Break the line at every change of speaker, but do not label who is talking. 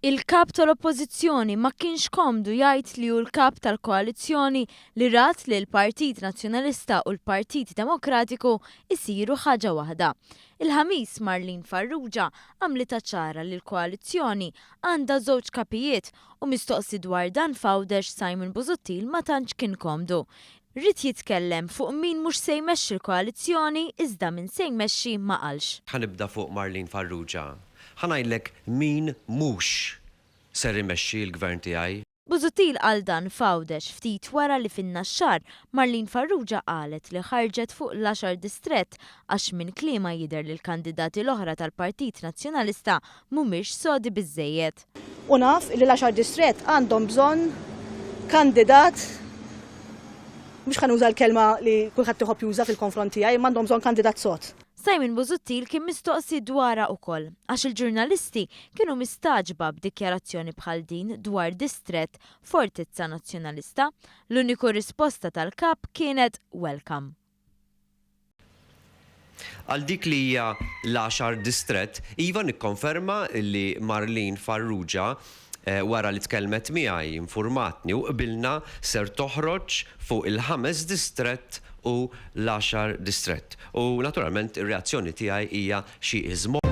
Il-Kap tal-Oppożizzjoni ma kienx komdu jgħid li hu l-Kap tal-koalizzjoni li rat li l-Partit Nazzjonalista u l-Partit Demokratiku jsiru ħaġa waħda. Il-Ħamis Marlene Farrugia għamlitha ċara li l-koalizzjoni għandha żewġ kapijiet u mistoqsi dwar dan f'Għawdex Simon Busuttil ma tantx kien komdu. Ried jitkellem fuq min mhux se jmexxi l-koalizzjoni iżda min se jmexxi ma qalx.
Ħa nibda fuq Marlene Farrugia. Ħa ngħidlek min mhux ser imexxi l-Gvern tiegħi.
Busuttil qal dan f'Għawdex ftit wara li fin-Naxxar, Marlene Farrugia qalet li ħarġet fuq l-għaxar distrett għax minn kliemha jidher li l-kandidati l-oħra tal-Partit Nazzjonalista mhumiex sodi biżżejjed.
U naf li l-għaxar distrett għandhom bżonn kandidat, mhux ħa nuża l-kelma li kulħadd iħobb juża fil-konfront tiegħi, imma għandhom bżonn kandidat sod.
Simon Busuttil kien mistoqsi dwarha ukoll, għax il-ġurnalisti kienu mistagħġba b'dikjarazzjoni bħal din dwar distrett fortizza Nazzjonalista. L-uniku risposta tal-Kap kienet welcome.
Għal dik li hija l-għaxar distrett, iva nikkonferma li Marlene Farrugia wara li tkellmet miegħi, infurmatni u qbilna ser toħroġ fuq il-ħames distrett u l-għaxar distrett. U naturalment ir-reazzjoni tiegħi hija she is more.